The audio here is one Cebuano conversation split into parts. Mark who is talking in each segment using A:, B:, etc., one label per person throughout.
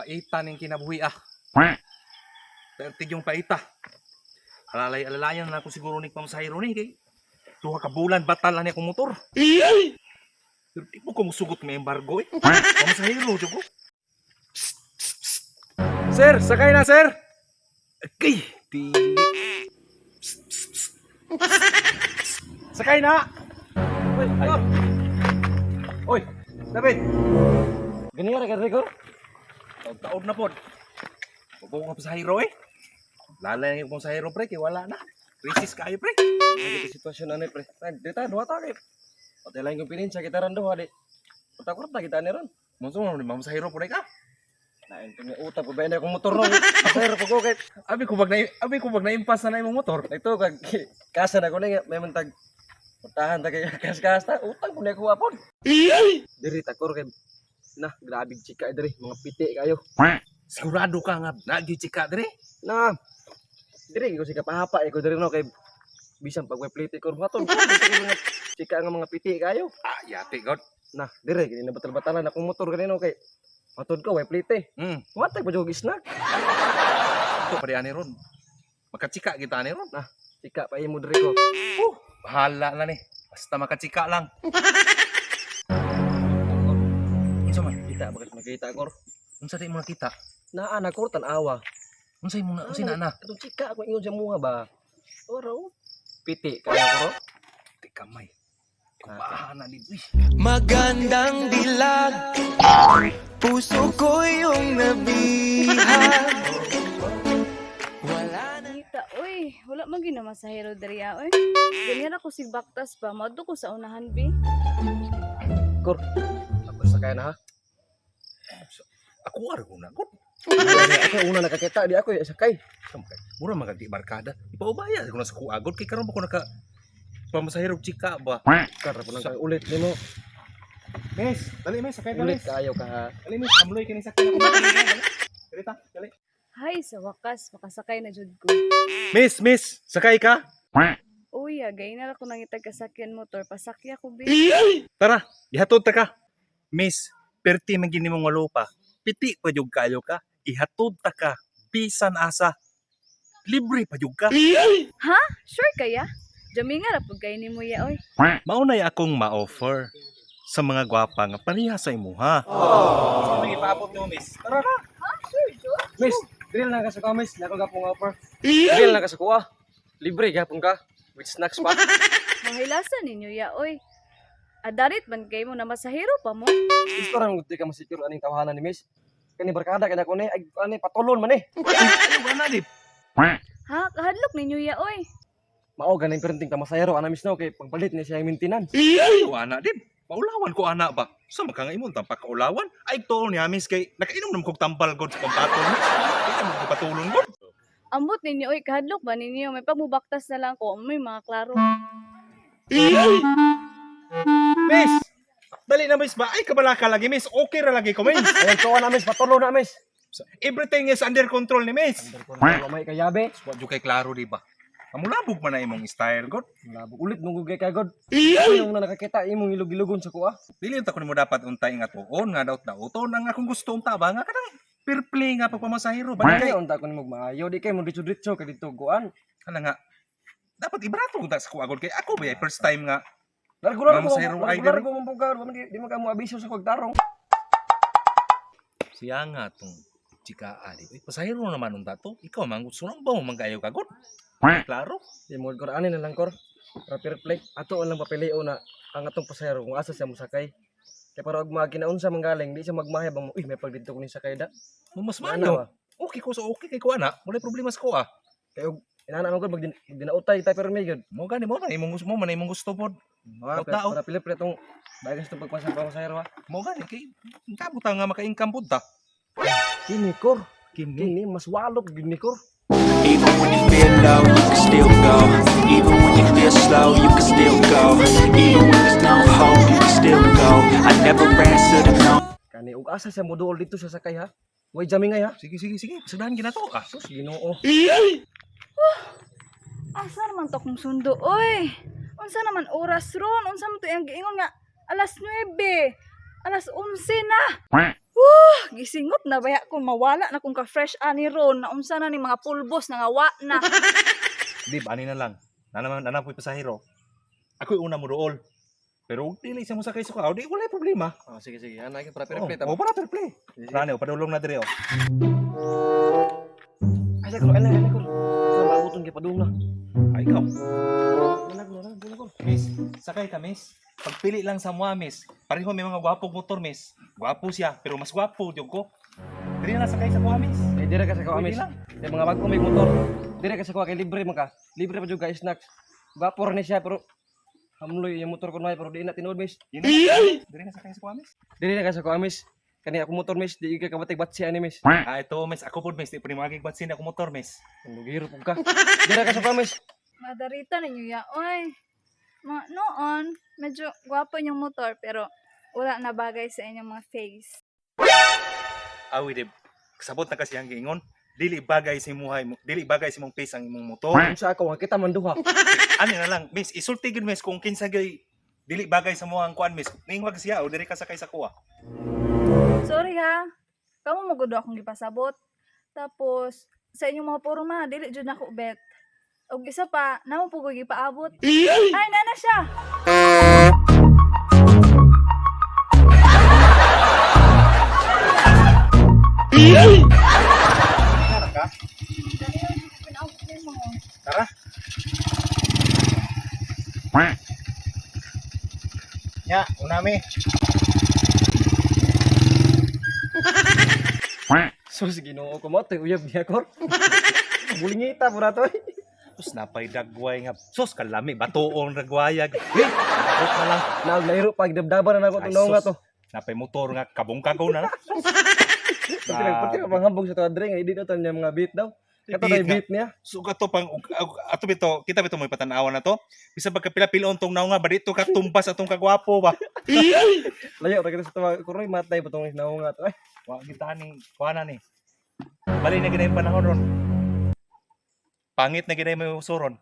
A: Paita ning kinabuhi ah. Pertig yung paita. Alalay alalayan na ako siguro ni pamasahero ni kay 2 ka bulan batal na ni akong motor. Pero di mo ko musugot may embargo eh. Pamasahero jud ko. Psst, psst, psst. Sir, sakay na, sir. Okay, di. Psst, psst, psst. Psst. Sakay na.
B: Uy,
A: Ay. Oy, David.
B: Ganyan ra ka diri, Kor.
A: Taon na pod. Huwag ko pasahero eh. Lalay yung pasahero, pre, kay wala na. Crisis kayo, pre.
B: Ano yung sitwasyon ani, pre? Ay, di ta duha ta kay. Patay lang yung pinensya kita ron duha di. Utak ta kita ni ron.
A: Monso mo naman pasahero po ka.
B: Lain ko utang pa ba na akong motor ron. Pasahero pa ko kay.
A: Abi ko bag na impas na na imong motor.
B: Ito kag kasa na ko ni may mantag putahan ta kay kas-kas ta utang po na ako apon. Diri ta, Kor, kay na grabe chika diri, mga piti kayo.
A: Sigurado ka nga nagyo chika dire.
B: Na diri ko si kapahapa eh ko diri no kay bisan pag may plate ko matol ko gusto ko mga chika nga mga piti kayo.
A: Ah, yati god.
B: Na dire gini na batal-batalan akong motor kanino kay matod ko way plate. Watay pa jud snack.
A: Ito pa ani ron. Makachika kita ani ron.
B: Chika pa imo diri ko.
A: Bahala na ni. Basta makachika lang. Unsa man?
B: Kita bakit makita, Kor?
A: Unsa di mo nakita?
B: Naa na, Kor, tan-awa.
A: Unsa imo na? Unsa na na?
B: Katong chika ako ingon sa muha ba. Ora oh. Piti kaya ko.
A: Ti kamay. Kubahan na ni. Uy.
C: Magandang dilag. Puso ko yung nabihag. Wala na.
D: Kita, uy, wala man gina masahero diri ah, uy. Ganyan ako si Baktas ba, madto ko sa unahan bi.
B: Kor. Ako sakay na ha.
A: Ako ara ko na god.
B: Ako una nakakita di ako sakay.
A: Samkay. Mura man kag di barkada. Ipaubaya ko na sa kuagod kay karon pa ko naka pamasahero og chika ba.
B: Kar pa lang kay ulit nimo.
A: Mes, dali mes, sakay.
B: Ulit kayo ka ha.
A: Dali mes, amloy kini sakay ako. Dali ta, dali.
D: Hay, sa wakas makasakay na jud ko.
A: Miss, miss, sakay ka?
D: Uy, ah, gay na ra ko nangitag kasakyan motor, pasakya ko bi.
A: Tara, ihatod ta ka. Miss, perti man gini mong walo pa. Piti pa jud kayo ka. Ihatod ta ka bisan asa. Libre pa jud ka.
D: Sure kaya? Jaminga ra pud kay nimo ya, oy.
A: Mao nay akong ma-offer sa mga gwapa nga pareha sa imuha. Oh. Ipaabot nimo, miss. Tara na.
D: Sure, sure.
B: Miss, drill na ka sa kuha, miss. Nako gapong offer. Drill na ka sa kuha. Libre gapon ka. With snacks pa.
D: Mahilasan ninyo ya, oy. Adarit man kay mo na masahero pa mo.
B: Gusto ra mo di ka masecure aning tawahanan ni miss. Kani barkada kay nako ni ay ani patulon man eh.
A: Ano ba na di?
D: Ha, kahadlok ninyo ya, oy.
B: Mao ganing printing ta masayro ana, miss, no kay pagpalit ni siya yung maintenance.
A: Ayo ana din. Paulawan ko ana ba? Sa maka nga imong tampak kaulawan? Ay tuon niya miss kay nakainom nam kog tambal god sa pampatol. Miss. Di na mo ko patulon god.
D: Ambot ninyo, oy, kahadlok ba ninyo? May pamubaktas na lang ko, may mga klaro.
A: Miss, dali na miss ba? Ay kabalaka lagi miss. Okay ra lagi ko, miss.
B: Ayan tuwa na, miss, patulon na, miss.
A: Everything is under control ni miss.
B: Under control may kayabe.
A: Wa jud kay klaro di ba? Amulabog man na imong style god.
B: Malabo ulit mong gugay ka god. Ako yung una nakakita imong ilog-ilogon sa kuha.
A: Dili unta ko nimo dapat untay nga tuon nga daot dauton ang akong gusto unta ba nga kanang fair play nga pagpamasahero ba
B: Kay
A: kay
B: unta ko nimo maayo di kay mo ditso-ditso kay dito guan.
A: kana nga dapat ibarato unta sa kuha god kay ako ba ay first time nga
B: Largo largo.
A: Mga masayro
B: Largo
A: rider.
B: largo mong bugar, di man ka mo abiso sa kog tarong.
A: Siya nga tong chika ali. Uy, pasahero naman unta to. Ikaw man gusto nang ba mo mangayo ka god? Klaro.
B: Di mo kor ani na lang, kor. Para fair play. Ato ang lang papilio na ang atong pasahero kung asa siya mosakay. Kay para og mga ginaunsa man galing, di siya magmahay bang uy may pagdidto ko ni sakay da.
A: Mo mas
B: Ana
A: maayo.
B: ba?
A: Okay ko sa okay kay ko ana. Walay problema sa ko ah.
B: Kay og inana man gud magdinautay ta pero may gud.
A: Mo gani mo man imong gusto mo man imong gusto pod.
B: Mga
A: Tao.
B: para pili pre tong bagas tong pagpasa pasahero ha.
A: Mo gani kay kabot nga maka-income pod ta.
B: Kini, kor,
A: Kini.
B: kini mas walok gid ni, kor.
C: Even when you feel low, you can still go. Even when you feel slow, you can still go. Even when there's no hope, you can still go. I never answer to no.
B: Kani ug asa siya moduol dito sa sakay ha. Way jamingay ha.
A: Sige sige sige, pasadahan gina to ah.
B: Sus, Ginoo.
D: Asa naman to akong sundo, oy? Unsa naman oras ron? Unsa man to iyang giingon nga alas 9, alas 11 na. Gisingot na baya ko mawala na kung ka fresh ani ron na unsa na ni mga pulbos na nga wa na.
A: Di ba ani na lang. Nana nana po'y pasahero. Ako'y una mo dool. Pero ug dili sa mo sakay sa di wala problema.
B: Oh, sige sige. Ana para
A: Oh,
B: fair play ta.
A: oh, para fair play. Rani, oh, padulong na dire oh.
B: Ay, kor, ana ana kor. Sa mabuton kay padung na.
A: Ay, ikaw.
B: Ana kor, ana ana kor.
A: Miss, sakay ka, miss. Pagpili lang sa mga, miss. Pareho may mga gwapong motor, miss. Gwapo siya, pero mas gwapo, jud ko. Dili na lang sakay sa kuha, miss.
B: Ay, dire ka sa kuha,
A: Pwede
B: miss.
A: lang.
B: Kay mga bago may motor. Dire ka sa kuha kay libre man ka. Libre pa jud ka snacks. Gwapo ra ni siya pero hamloy yung motor ko na pero di na tinuod, miss.
A: Dili na, dili na sakay sa kuha, miss.
B: Dire na ka sa kuha, miss. Kani ako motor, miss, di ka kabatig batsi ani, miss.
A: Ah, ito, miss. Ako po, miss. Di pa ni magig batsin ako motor, miss.
B: Lugiro pud ka. Dire ka sa kuha, miss.
D: Madarita ninyo ya oy. Mga noon, medyo gwapo inyong motor pero wala na bagay sa inyong mga face.
A: Awi, dib. Kasabot na kasi ang giingon. Dili bagay sa imuhay mo. Dili bagay sa imong face ang imong motor.
B: Unsa ako, nga kita man duha.
A: Ano na lang, miss, isulti gid miss kung kinsa gyud dili bagay sa mo ang kuan, miss. Ningwag siya o dili ka sakay sa kuha.
D: Sorry ha. Kamo mo gud akong gipasabot. Tapos sa inyong mga porma, dili jud nako bet. Og isa pa, namo po ko gipaabot. Ay, nana siya.
A: Tara ka. Tara.
E: Ya, unami.
B: Sus, Ginoo ko mo, to'y uyab niya, kor. Bulingita po na to. eh.
A: Sus, napay dagway nga. Sus, kalami. Batuong nagwayag. Eh, abot na lang.
B: Naog lairo pag dabdaban na nako
A: Ay,
B: itong naong nga
A: sus.
B: to.
A: Napay motor nga. Kabong-kagaw na lang.
B: Pati nang pati ka panghambog sa tuwa dre nga hindi daw niya mga beat daw. Kato
A: Beat
B: na
A: nga.
B: beat niya.
A: So kato pang ato bito kita bito mo patanawan na to. Bisa pagkapila-pilon tong naong nga ba dito ka tumbas atong kagwapo ba.
B: Layo ra kita sa tuwa kuroy matay pa tong naong nga to. Ay,
A: Wa kita ni kuana ni. Bali na ginay panahon ron. Pangit na ginay may usoron.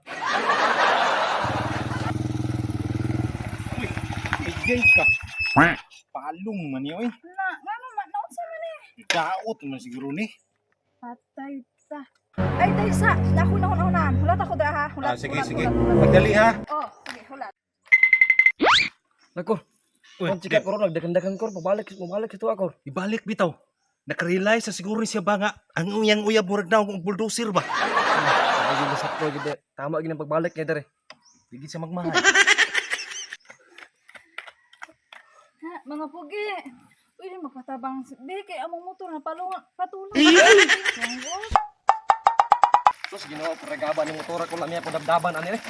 E: Uy, ay ka. Palong man niya, oy.
D: Na, ngano man, naunsa man ni?
E: Daot man siguro ni.
D: Patay ta. Ay, tayo sa. Naku na na na. Hulat ako dra ha. Hulat.
A: Ah, sige,
D: hulat,
A: sige.
D: Hulat, hulat.
E: Pagdali ha.
D: Oh, sige, hulat.
B: nako.
A: Uy,
B: Kung chika kor nagdagan-dagan kor pabalik mabalik sa tuwa kor.
A: Ibalik bitaw. Nakarealize sa siguro siya ba nga ang uyang uyab murag na og bulldozer ba.
B: Ay, gid sakto gid. Tama gid ang pagbalik niya dre.
A: Dili siya magmahal.
D: Ha, mga pugi. Uy, magpatabang. Be, kay among motor na palungan, patulong.
B: Sus, Ginoo ko regaba ni motor ako lamya ko dabdaban ani eh.